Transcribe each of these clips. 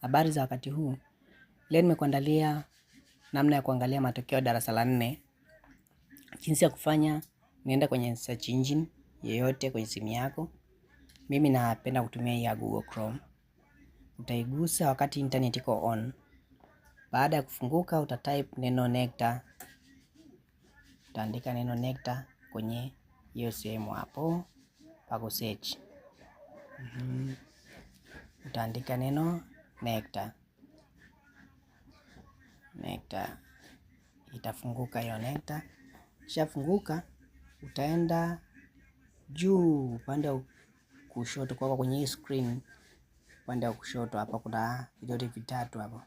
Habari za wakati huu. Leo nimekuandalia namna ya kuangalia matokeo darasa la nne. Jinsi ya kufanya, nienda kwenye search engine yeyote kwenye simu yako. Mimi napenda kutumia hii ya Google Chrome. Utaigusa wakati internet iko on. Baada ya kufunguka, utatype neno NECTA. Utaandika neno NECTA kwenye hiyo sehemu hapo pa kusearch. Utaandika neno NECTA. NECTA itafunguka hiyo NECTA. Ikishafunguka utaenda juu upande wa kushoto kwa kwenye hii screen, upande wa kushoto hapa kuna vidole vitatu hapo,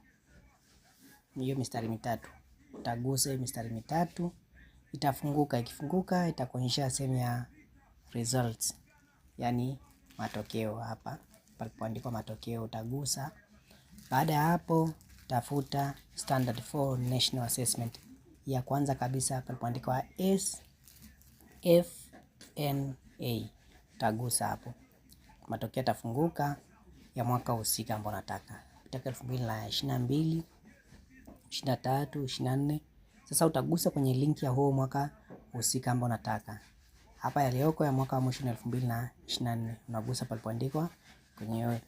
hiyo mistari mitatu. Utagusa hiyo mistari mitatu, itafunguka. Ikifunguka itakuonyesha sehemu ya results, yani matokeo. Hapa palipoandikwa matokeo utagusa. Baada ya hapo, tafuta Standard 4 National Assessment ya kwanza kabisa palipoandikwa SFNA, utagusa hapo, matokeo yatafunguka ya mwaka husika ambao unataka, utaka 2022, 23, 24. Sasa utagusa kwenye link ya huo mwaka husika ambao unataka. Hapa yaliyoko ya mwaka wa mwisho ni 2024, unagusa palipoandikwa kwenye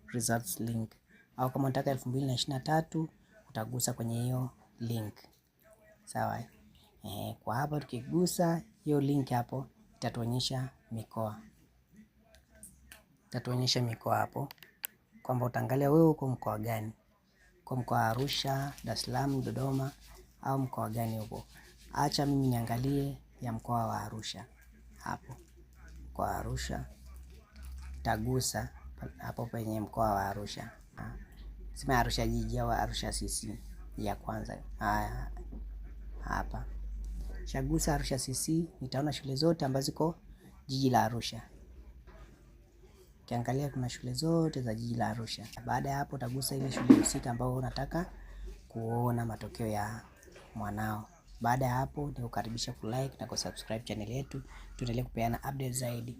results link, au kama unataka 2023 utagusa kwenye hiyo link. Sawa. Kwa hapa tukigusa hiyo link hapo itatuonyesha mikoa, itatuonyesha mikoa hapo kwamba utaangalia wewe uko mkoa gani, kwa mkoa wa Arusha, Dar es Salaam, Dodoma au mkoa gani huko. Acha mimi niangalie ya mkoa wa Arusha hapo, mkoa wa Arusha tagusa hapo penye mkoa wa Arusha, sema Arusha jiji au Arusha CC ya kwanza. Haya, hapa shagusa Arusha CC, nitaona shule zote ambazo ziko jiji la Arusha. Ukiangalia kuna shule zote za jiji la Arusha. Baada ya hapo, utagusa ile shule husika ambayo unataka kuona matokeo ya mwanao. Baada ya hapo, nikukaribisha kulike na kusubscribe channel yetu, tuendelee kupeana update zaidi.